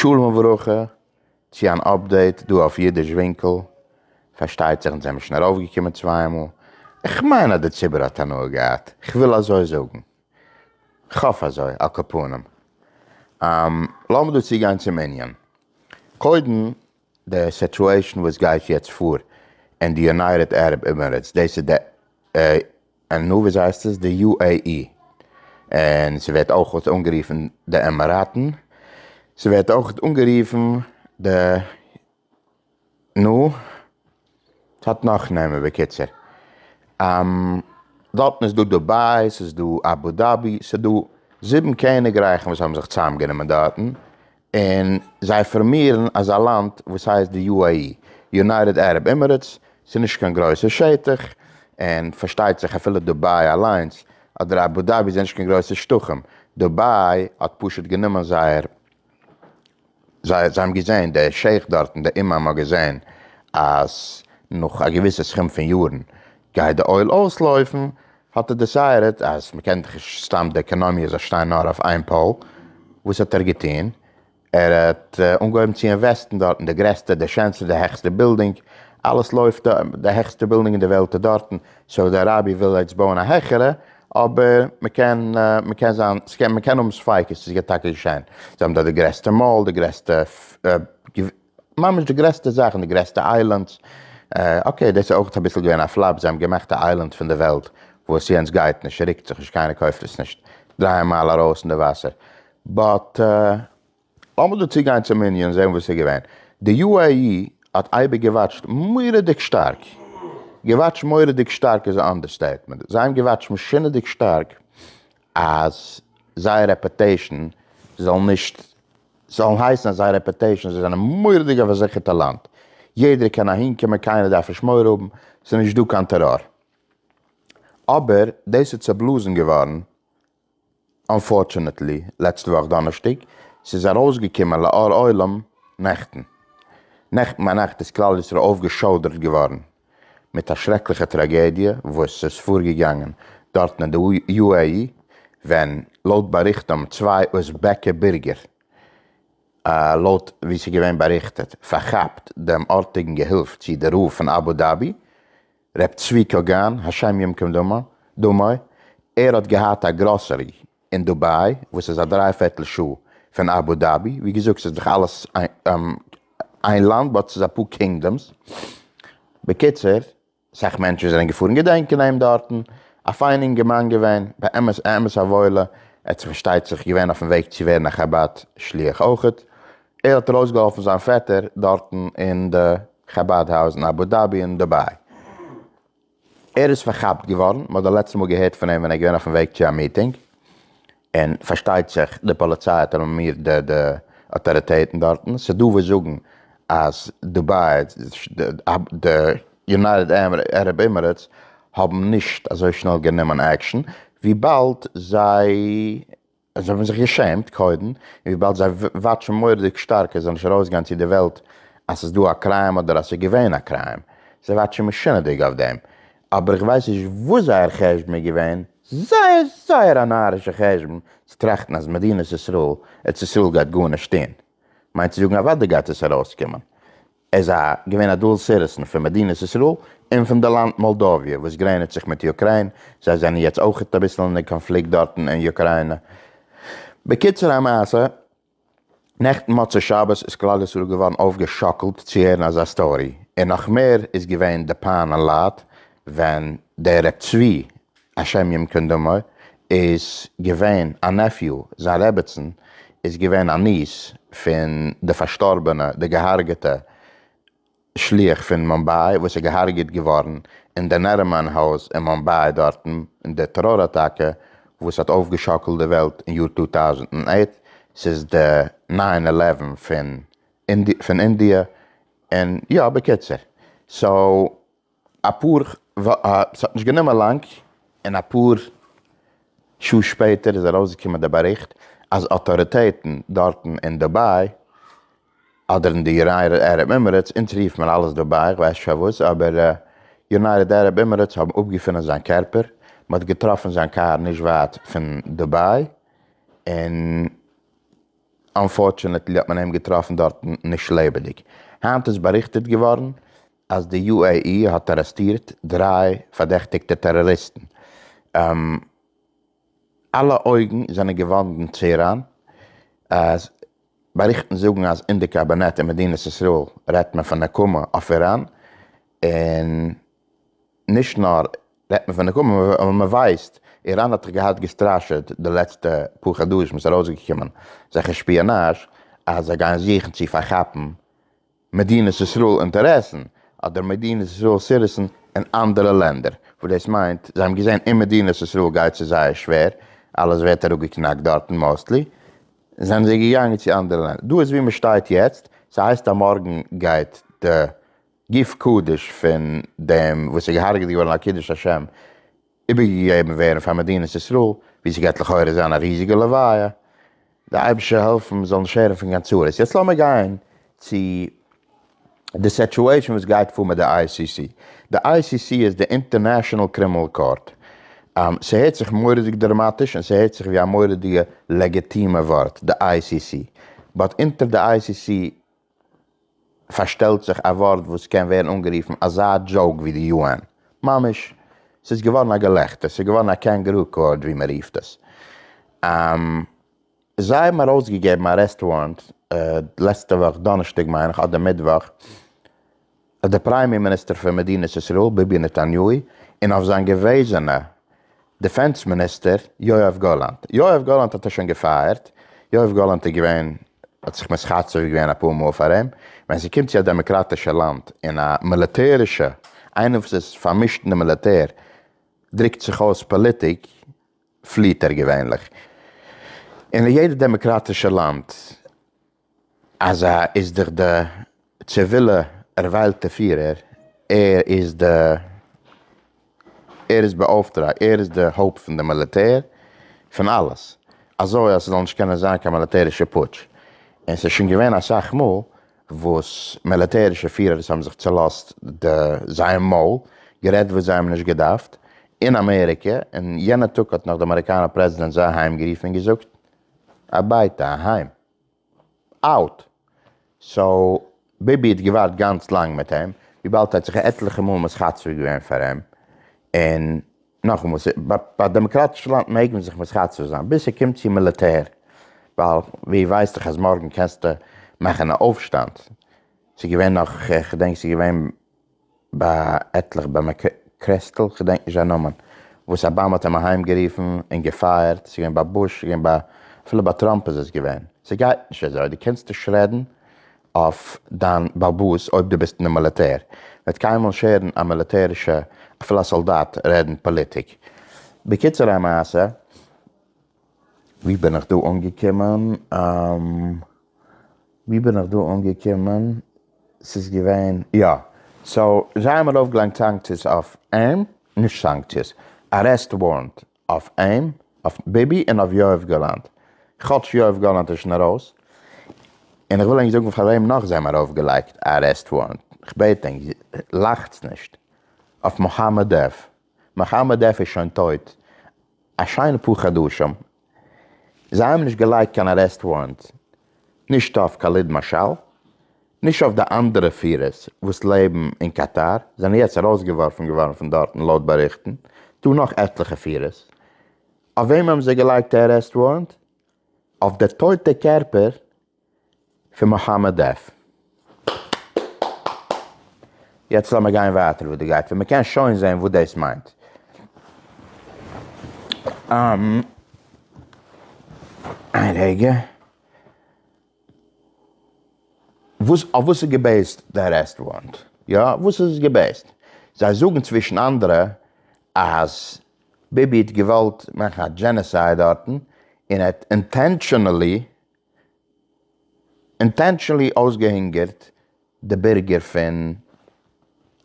שלום וברכה צו אן update דא אויף אידיש ווינקל, פארשטייט זיך אונז זעמיר שוין ארויפגעקומען צוויי מאל, כ'מיין אז די ציבור האט הנאה געהאט, כ'וויל אזוי זאגן, כ'האף אזוי, על כל פנים. לאמיר דא צוגיין צום ענין. קודם די situation וואס גייט יעצט פאר אין די United Arab Emirates, דאס איז די און נו וויאזוי הייסט עס? די UAE. און ס'ווערט אויך אנגערופן די עמיראטן. ס'ווערט אויך אנגערופן די, נו, ס'האט נאך נעמען בקיצור. דארטן איז דא דוביי, ס'איז דא אבו דאבי, ס'איז דא זיבן קעניגרייכן וואס האבן זיך צוזאמגענומען דארטן, און זיי פארמירן אזא לאנד וואס הייסט די UAE, United Arab Emirates, ס'איז נישט קיין גרויסע שטח, און פארשטייט זיך אפילו דוביי אליינס אדער אבו דאבי זענען נישט קיין גרויסע שטחים, דוביי האט פשוט גענומען זייער, זיי האבן געזען, דער שעיך דארטן, דער אימאם האט געזען אז נאך א געוויסע סכום פון יארן גייט די oil אויסלויפן, האט ער decided אז מ'קען דאך נישט סתם די עקאנאמיע זאל שטיין נאר אויף איין pole, וואס האט ער געטון? ער האט אנגעהויבן צו invest ן דארטן, די גרעסטע, די שענסטע, די העכסטע בילדינג, אלעס לויפט, די העכסטע בילדינג אין די וועלט איז דארטן, so די אראביע וויל יעצט בויען א העכערע, אבער מ'קען, מ'קען זיין, מ'קען האבן ספיקות צו ס'גייט טאקע געשען, זיי האבן דארט די גרעסטע mall, די גרעסטע ממש די גרעסטע זאכן, די גרעסטע islands, okay דאס איז אויך אביסל געווען א flop, זיי האבן געמאכט א island פון די וועלט וואס יענץ גייט נישט, רוקט זיך נישט, קיינער קויפט עס נישט, דריי מייל ארויס אין די וואסער, but לאמיר דא צוגיין צום ענין און זען וואס איז געווען, די UAE האט אייביג געוואטשט מורא'דיג שטארק, געוואטשט מורא'דיג שטארק איז א understatement, זיי האבן געוואטשט משונה'דיג שטארק אז זייער reputation זאל נישט זאלן הייסן אז זייער reputation, זיי זענען מורא'דיג א פארזיכערטע לאנד, יעדער קען אהינקומען, קיינער דארף נישט מורא האבן, ס'איז נישט דא קיין טעראר. אבער דאס איז צעבלאזן געווארן unfortunately לעצטע וואך דאנערשטאג, ס'איז ארויסגעקומען לאור עולם נעכטן. נעכטן ביינאכט איז כלל ישראל אויפגעשוידערט געווארן מיט א שרעקליכע טראגעדיע וואס איז פארגעגאנגען דארטן אין די UAE, ווען לויט באריכטן האבן צוויי אוזבעקע בירגער, לויט ווי ס'איז געווען באריכטעט, פארכאפט דעם ארטיגן געהילף צו די רב פון אבו דאבי, ר' צבי קאגאן, השם ימקום דמו, ער האט געהאט א גראסערי אין דוביי וואס איז א דריי פערטל שעה פון אבו דאבי, ווי געזאגט ס'איז דאך אלעס איין לאנד but ס'איז אפאר kingdoms, בקיצור סאך מענטשן זענען געפארן געדענקען אים דארטן, א פיינע אינגערמאן געווען, באמת אמת א וואוילע, ער האט זיך פארשטייט זיך געווען אויפן וועג צו ווערן א חבד שליח אויכעט, ער האט ארויסגעהאלפן זיין פעטער דארטן אין די חבד הויז אין אבו דאבי אין דוביי. ער איז פארכאפט געווארן, מען האט די לעצטע מאל געהערט פון אים ווען ער איז געווען אויפן וועג צו א מיטינג, און פארשטייט זיך די פאליציי האט אלארמירט די די אויטאריטעטן דארטן, ס'איז דא וואס זאגן אז דוביי, די United Arab Emirates האבן נישט אזוי שנעל גענומען action, וויבאלד זיי זיי האבן זיך געשעמט קודם, און וויבאלד זיי וואטשן מורא'דיג שטארק עס זאל נישט ארויסגיין צו די וועלט אז ס'איז דא א crime אדער אז ס'איז געווען א crime, זיי וואטשן משונה'דיג אויף דעם, אבער איך ווייס נישט וואס זייער חשבון איז געווען, זייער זייער א נארישע חשבון צו טראכטן אז מדינת ישראל, ארץ ישראל גייט גארנישט טון, מיינט צו זאגן אוודאי גייט עס ארויסקומען, ער איז א געווען א dual citizen פון מדינת ישראל און פון די לאנד מאלדאוויע וואס גרעניצט זיך מיט אוקריין, זיי זענען יעצט אויכעט אביסל אין די קאנפליקט דארטן אין אוקריינע. בקיצור המעשה, נעכטן מוצאי שבת איז כלל ישראל געווארן אויפגעשאקלט צו הערן אזא story, און נאך מער איז געווען די פיין און לייד ווען דער ר' צבי השם ימקום דמו איז געווען א nephew, זיין רעבעצן איז געווען א niece פון די פארשטארבענע, די געהארגעטע שליח פון מומביי וואס איז געהארגעט געווארן אין די נארימאן הויז אין מומביי דארטן אין די טעראר אטאקע וואס האט אויפגעשאקלט די וועלט אין יאר 2008, ס'איז די nine eleven פון אינדיע, און יא בקיצור so אפאר ס'האט נישט גענומען לאנג און אפאר שעה שפעטער איז ארויסגעקומען די באריכט אז אויטאריטעטן דארטן אין דוביי אדער אין די United Arab Emirates, אונז רופט מען אלעס דוביי איך ווייס נישט פארוואס, אבער United Arab Emirates האבן אפגעפונען זיין קערפער, מען האט געטראפן זיין קאר נישט ווייט פון דוביי, און. Unfortunately האט מען אים געטראפן דארטן נישט לעבעדיג. היינט איז באריכטעט געווארן אז די UAE האט ארעסטירט דריי פארדעכטיגטע טעראריסטן. אלע אויגן זענען געוואנדן צו איראן. באריכטן זאגן אז אין די קאבינעט אין מדינת ישראל רעדט מען פון נקמה אויף איראן, און נישט נאר רעדט מען פון נקמה, אבער מען ווייסט, איראן האט דאך געהאט געסטראשעט די לעצטע פאר חדשים איז ארויסגעקומען זעכער שפיאנאזש אז זיי גייען זוכן צו פארכאפן מדינת ישראל אינטערעסן אדער מדינת ישראל citizen אין אנדערע לענדער, וואס דאס מיינט זיי האבן געזען אין מדינת ישראל גייט עס זייער שווער, אלעס ווערט אראפגעקנאקט דארטן mostly, זענען זיי געגאנגען צו אנדערע לענדער. דא איז ווי מען שטייט יעצט, ס'הייסט אז מארגן גייט די גוף קדוש פון דעם וואס איז געהארגעט געווארן על קידוש השם איבערגעגעבן ווערן פאר מדינת ישראל, ווי ס'גייט לכאורה זיין א ריזיגע לוויה, די אייבערשטער זאל העלפן מ'זאל נישט הערן פון קיין צרות. יעצט לאמיר גיין צו די situation וואס גייט פאר מיט די ICC. די ICC איז די International Criminal Court. ס'הערט זיך מורא'דיג דראמאטיש און ס'הערט זיך ווי א מורא'דיגע לעגיטימע ווארט, די ICC. But אונטער די ICC פארשטעלט זיך א ווארט וואס קען ווערן אנגערופן אזא joke ווי די UN. ממש, ס'איז געווארן א געלעכטער, ס'איז געווארן א kangaroo court ווי מען רופט עס. זיי האבן ארויסגעגעבן arrest warrant לעצטע וואך דאנערשטאג מיין איך אדער מיטוואך, אויף די prime minister פון מדינת ישראל ביבי נתניהו און אויף זיין געוועזענע defense minister יואב גאלאנט. יואב גאלאנט האט ער שוין געפייערט, יואב גאלאנט איז געווען האט זיך מתחצף געווען אפאר מאל פאר אים, ווען ס'קומט צו א דעמאקראטישע לאנד און א מיליטערישע איינער וואס איז פארמישט אין די מיליטער דרוקט זיך אויס פאליטיק פליעט ער געווענליך. אין יעדע דעמאקראטישע לאנד אזא איז דאך די ציווילע ערוויילטע פירער, ער איז די, ער איז באאויפטראגט, ער איז די הויפט פון די מיליטער, פון אלעס, אזוי אז ס'זאל נישט קענען זיין קיין מיליטערישע פוטש, און ס'איז שוין געווען אסאך מאל וואס מיליטערישע פירערס האבן זיך צולאזט די זייער מויל, גערעדט וואס זיי האבן נישט געדארפט, אין אמעריקע, און יענע טאג האט נאך די אמעריקאנער פרעזידענט זיי אהיימגערופן און געזאגט, הביתה, אהיים. Out. So ביבי האט געווארט גאנץ לאנג מיט אים, וויבאלד ער האט זיך עטליכע מאל מתחצף געווען פאר אים, און נאכאמאל, ביי דעמאקראטישע לאנד מעג מען זיך מתחצף זיין, ביז ס'קומט צו מיליטער, ווייל ווי ווייסט איך אז מארגן קענסטו מאכן א אויפשטאנד, ס'איז געווען נאך, כ'דענק ס'איז געווען ביי עטליכע ביי מעקקרעסטל, כ'דענק נישט זיין נאמען, וואס אבאמא האט אים אהיים גערופן און געפייערט, ס'איז געווען ביי בוש, ס'איז געווען ביי, אפילו ביי טראמפ איז עס געווען, ס'גייט נישט אזוי, דו קענסט נישט רעדן אויף דיין באלבאס אויב דו ביסט אין די מיליטער, מ'וועט קיינמאל נישט הערן א מיליטערישע, אפילו א סאלדאט, רעדן פאליטיק. בקיצור המעשה, ווי בין איך דא אנגעקומען? ווי בין איך דא אנגעקומען? ס'איז געווען, יא. So, זיי האבן ארויפגעלייגט סאנקציעס אויף אים, נישט סאנקציעס, arrest warrant אויף אים, אויף ביבי און אויף יואב גאלאנט. כאטש יואב גאלאנט איז שוין ארויס. און איך וויל ענק זאגן פאר וועם נאך זיי האבן ארויפגעלייגט א arrest warrant. כ'בעט ענק, לאכטס נישט. אויף מוחמד דף. מוחמד דף איז שוין טויט א שיינע פאר חדשים. זיי האבן נישט געלייגט קיין arrest warrant, נישט אויף קאליד מאשאל, נישט אויף די אנדערע פירערס וואס לעבן אין קאטאר, זענען יעצט ארויסגעווארפן געווארן פון דארטן לויט באריכטן, דא נאך עטליכע פירערס. אויף וועם האבן זיי געלייגט די arrest warrant? אויף די טויטע קערפער פון מוחמד דף. יעצט לאמיר גיין ווייטער וואס דא גייט פאר, מ'קען שוין זען וואס דאס מיינט. איין רגע. וואס, אויף וואס איז גע based די arrest warrant? יא, וואס איז עס גע based? זיי זאגן צווישן אנדערע אז ביבי האט געוואלט מאכן א genocide דארטן, און ער האט intentionally intentionally אויסגעהונגערט די בירגער פון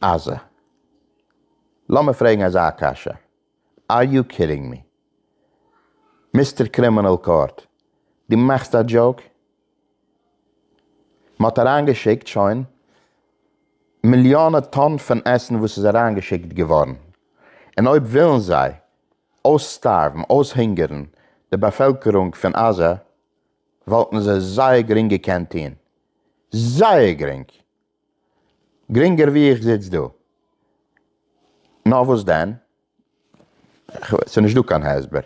עזה. לאמיר פרעגן אזא קשיא, are you kidding me? Mister Criminal Court, דו מאכסט א joke? מ'האט אריינגעשיקט שוין מיליאנע טאן פון עסן וואס איז אריינגעשיקט געווארן, און אויב ווילן זיי אויססטארוון, אויסהונגערן די באפעלקערונג פון עזה. וואלטן זיי זייער גרינג געקענט טון. זייער גרינג. גרינגער ווי איך זיץ דא. נאר וואס דען? ס'איז נישט דא קיין הסבר.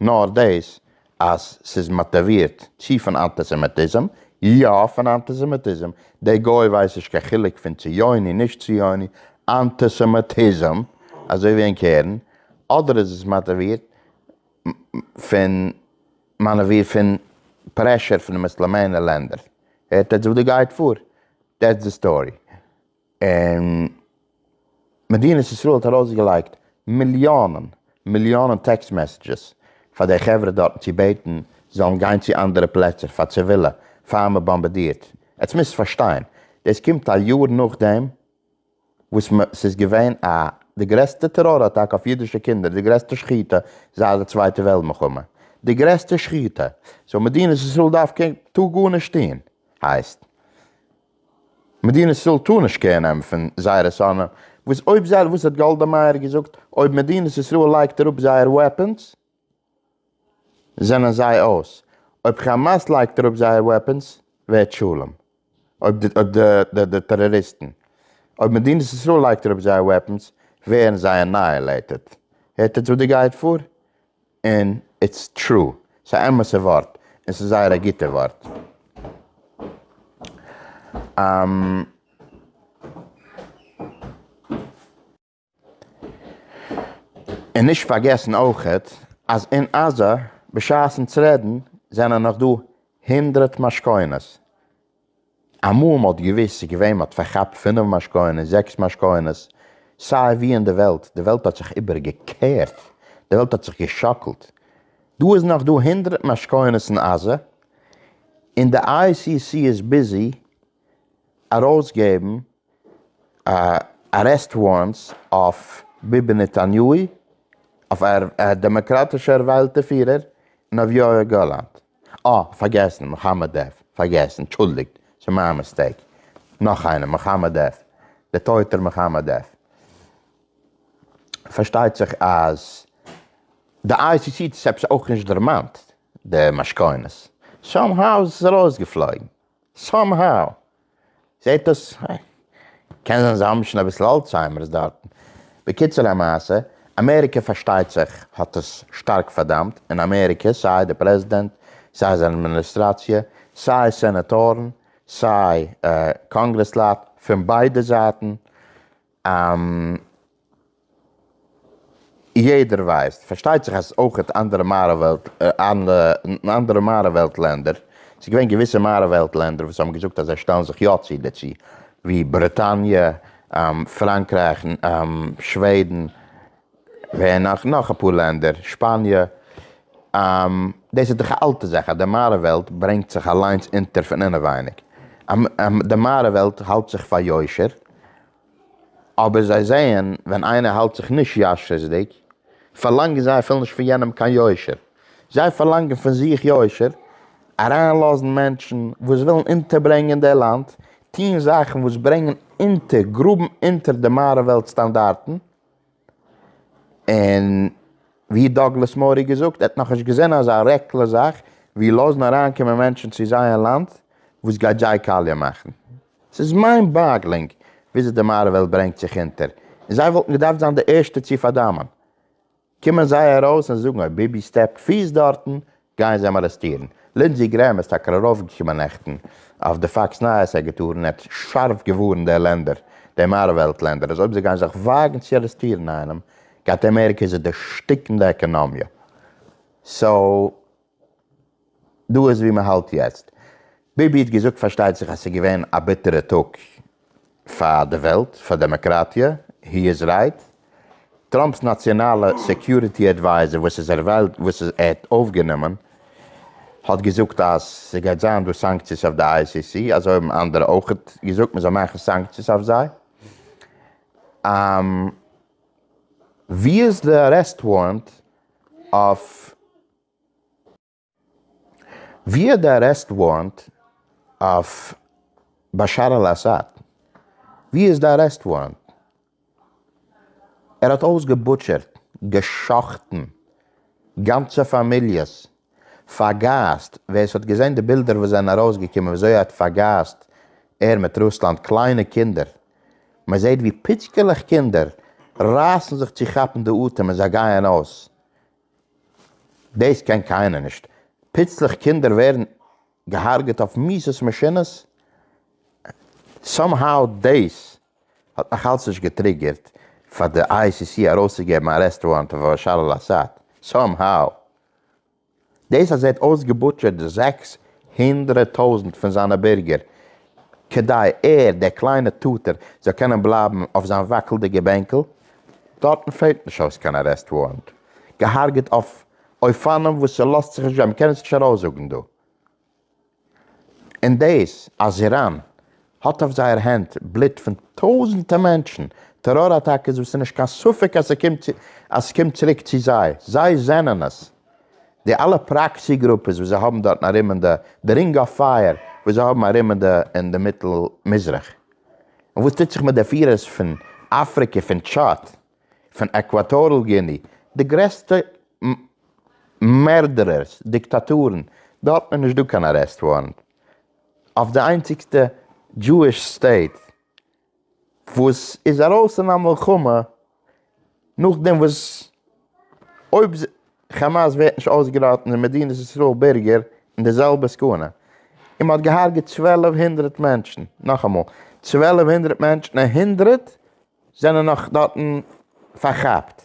נאר דאס אז ס'איז מאטיווירט צו פון אנטיסעמיטיזם, יא פון אנטיסעמיטיזם, דער גוי ווייסט נישט קיין חילוק פון ציוני נישט ציוני, אנטיסעמיטיזם, אזוי ווי ענק הערן, אדער איז עס מאטיווירט פון מאנעוויר פון pressure פון די מוסלעמענער לענדער. הערט עטס וואס דא גייט פאר? That's the story. און מדינת ישראל האט ארויסגעלייגט מיליאנען מיליאנען text messages פאר די חברה דארטן צו בעטן זאלן גיין צו אנדערע פלעצער פאר ציווילע פאר מען באמבעדירט. עטס מוזט פארשטיין דאס קומט א יאר נאכדעם וואס ס'איז געווען א די גרעסטע טעראר אטאקע אויף אידישע קינדער, די גרעסטע שחיטה זייט די צווייטע וועלט מלחמה, די גרעסטע שחיטה, so מדינת ישראל דארף טאר גארנישט טון, הייסט מדינת ישראל טאר נישט care נעמען פון זייערע שונאים, וואס אויב זיי, וואס האט גאלדא מאיר געזאגט, אויב מדינת ישראל לייגט אראפ זייער weapons, זענען זיי אויס, אויב כאמאס לייגט אראפ זייער weapons, ווערט שלום. אויב די טעראריסטן, אויב מדינת ישראל לייגט אראפ זייער weapons, ווערן זיי annihilated. הערט עטס וואס דא גייט פאר? און it's true. ס'איז א אמת'ע ווארט, און ס'איז זייער א גוטע ווארט. און נישט פארגעסן אויכעט אז אין עזה בשעת'ן צו רעדן זענען נאך דא הונדרעט משכונות. אמאל מ'האט געוויסט ס'איז געווען מ'האט פארכאפט פינף משכונות זעקס משכונות סיי ווי אין די וועלט, די וועלט האט זיך איבערגעקערט, די וועלט האט זיך געשאקלט, דא איז נאך דא הונדרעט משכונות אין עזה, און די ICC איז busy ארויסגעבן arrest warrants אויף ביבי נתניהו, אויף א דעמאקראטישע ערוויילטע פירער, און אויף יואב גאלאנט. אה, פארגעסן, מוחמד דף. פארגעסן, אנטשולדיגט, ס'איז מיין mistake. נאך איינער, מוחמד דף. דער טויטער מוחמד דף. פארשטייט זיך אז די ICC האט עס עפעס אויך נישט דערמאנט, די משכונות. Somehow איז עס ארויסגעפלויגן. Somehow. זעט אויס, קען זיין זיי האבן שוין אביסל Alzheimer's דארטן. בקיצור המעשה, אמעריקע פארשטייט זיך האט עס שטארק פארדאמט, און אמעריקע, סיי די פרעזידענט, סיי זיין אדמיניסטראציע, סיי סענעטארן, סיי קאנגרעסלייט פון ביידע זייטן, יעדער ווייסט, פארשטייט זיך אז אויכעט אנדערע מערב וועלט, אנדערע מערב וועלט לענדער, ס'איז געווען געוויסע מערב וועלט לענדער וואס האבן געזאגט אז זיי שטעלן זיך יא צו דערצו, ווי בריטאניע, פראנקרייך, שוועדן, ווער נאך, נאך אפאר לענדער, שפאניע, דאס איז דאך א אלטע זאך אז די מערב וועלט ברענגט זיך אליינס אונטער פון אינעווייניג, די מערב וועלט האלט זיך פאר יושר, אבער זיי זעען ווען איינער האלט זיך נישט ישר'דיג, פארלאנגען זיי אפילו נישט פון יענעם קיין יושר. זיי פארלאנגען פון זיך יושר, אריינלאזן מענטשן וואס ווילן אונטערברענגען די לאנד, טון זאכן וואס ברענגען אונטער, גראבן אונטער די מערב וועלט סטאנדארטן, און ווי דאגלעס מורי געזאגט, ער האט נאכנישט געזען אזא reckless זאך ווי לאזן אריינקומען מענטשן צו זייער לאנד וואס גייט זיי קאליע מאכן. ס'איז mind boggling וויאזוי די מערב וועלט ברענגט זיך אונטער, און זיי וואלטן געדארפט זיין די ערשטע צו פארדאמען. קומען זיי ארויס און זאגן אויב ביבי סטעפט פיס דארטן גייען זיי אים ארעסטירן. לינדזי גרעם איז טאקע ארויפגעקומען נעכטן אויף די פאקס נייעס אגענטור און האט שארף געווארנט די לענדער, די מערב וועלט לענדער, אז אויב זיי גייען זיך וואגן צו ארעסטירן איינעם גייט אמעריקע זיי דערשטיקן די עקאנאמיע. So דא איז ווי מען האלט יעצט. ביבי האט געזאגט פארשטייט זיך אז ס'איז געווען א ביטערע טאג פאר די וועלט, פאר דעמאקראטיע, he is right. טראמפ'ס נאציאנאלע security adviser וואס איז ערוויילט וואס ער האט אויפגענומען האט געזאגט אז ס'גייט זיין דא סאנקציעס אויף די ICC, אזוי האבן אנדערע אויכעט געזאגט מ'זאל מאכן סאנקציעס אויף זיי. ווי איז די arrest warrant אויף ווי איז די arrest warrant אויף באשאר אל אסאד? ווי איז די arrest warrant? ער האט אויסגעבוטשערט, גע'שחט'ן גאנצע פאמיליעס. פארגאזט, ווער ס'האט געזען די בילדער וואס זענען ארויסגעקומען וויאזוי ער האט פארגאזט ער מיט רוסלאנד קליינע קינדער, מען זעט ווי פיצקעלעך קינדער רייסן זיך צו כאפן די אטעם און זיי גייען אויס, דאס קען קיינער נישט, פיצלעך קינדער ווערן געהארגעט אויף מיתות משונות, somehow דאס האט נאכאלץ נישט געטריגערט פאר די ICC ארויסצוגעבן arrest warrant אויף באשאר אל אסאד, somehow. דאס אז ער האט אויסגעבוטשערט 600,000 פון זיינע בירגער כדי ער, דער קליינער טאטער, זאל קענען בלייבן אויף זיין וואקלדיגע בענקל, דארטן פעלט נישט אויס קיין arrest warrant. געהארגעט אויף אופנים וואס ס'לאזט זיך נישט, מ'קען עס נישט ארויסזאגן דא. און דאס אז איראן האט אויף זייער הענט בלוט פון טויזענטע מענטשן, טעראר אטאקעס וואס איז נישט קיין ספק אז ס'קומט אז ס'קומט צוריק צו זיי, זיי זענען עס. די אלע proxy גרופעס וואס זיי האבן דארטן ארום אין די די ring of fire וואס זיי האבן ארום אין די אין די מיטל מזרח. און וואס טוט זיך מיט די פירערס פון אפריקע, פון טשאד, פון עקוואטארעל גיני, די גרעסטע מערדערערס, דיקטאטורן, דארט איז נישט דא קיין arrest warrant אויף די איינציגסטע Jewish state וואס איז ארויס אין א מלחמה נאכדעם וואס אויב כאמאס ווערט נישט אויסגעראטן איז מדינת ישראל בירגער אין די זעלבע סכנה, און מען האט געהארגעט 1200 מענטשן, נאכאמאל, 1200 מענטשן און הונדרעט זענען נאך דארטן פארכאפט.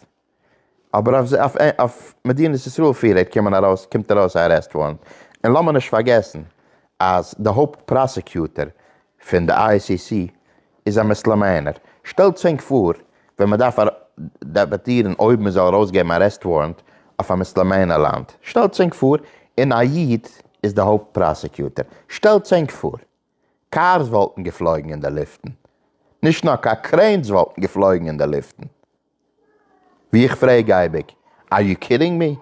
אבער אויף מדינת ישראל פירער קומען ארויס קומט ארויס א arrest warrant, און לאמיר נישט פארגעסן אז די הויפט prosecutor פון די ICC איז א מוסלעמענער, שטעלטס ענק פאר ווען מען דארף דעבאטירן אויב מען זאל ארויסגעבן arrest warrant אויף א מוסלעמענער לאנד, שטעלטס ענק פאר און א איד איז די הויפט prosecutor, שטעלטס ענק פאר. cars וואלטן געפלויגן אין די לופטן, נישט נאר קיין cranes וואלטן געפלויגן אין די לופטן. ווי איך פרעג אייביג, are you kidding me?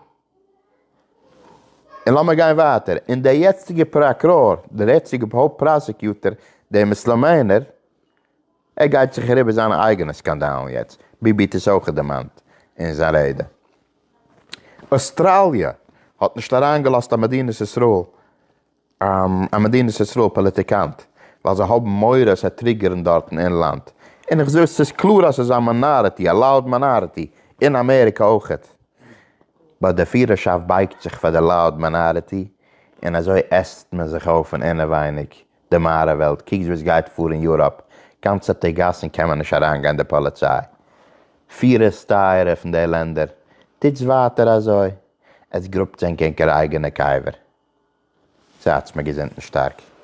און לאמיר גיין ווייטער, און דער יעצטיגער פראקוראר, דער יעצטיגער הויפט prosecutor, דער מוסלעמענער, ער גייט זיך אריבער זיינע אייגענע סקאנדאלן יעצט, ביבי האט עס אויך דערמאנט אין זיין רעדע. אוסטראליע האט נישט אריינגעלאזט א מדינת ישראל א מדינת ישראל פאליטיקאנט ווייל זיי האבן מורא עס וועט טריגערן דארטן אין לאנד, און איך זאג ס'איז קלאר אז ס'איז א minority, א loud minority, אין אמעריקע אויכעט, but די פירערשאפט בייגט זיך פאר די loud minority, און אזוי עסט מען זיך אויף פון אינעווייניג די מערב וועלט, קוקטס וואס גייט פאר אין יוראפ, גאנצעטע גאסן קען מען נישט אריינגיין די פאליציי, פירערס טייערע פון די לענדער, טוטס ווייטער אזוי, עטס גראבטס ענק ענקער אייגענע קבר. זייטס מיר געזונט און שטארק.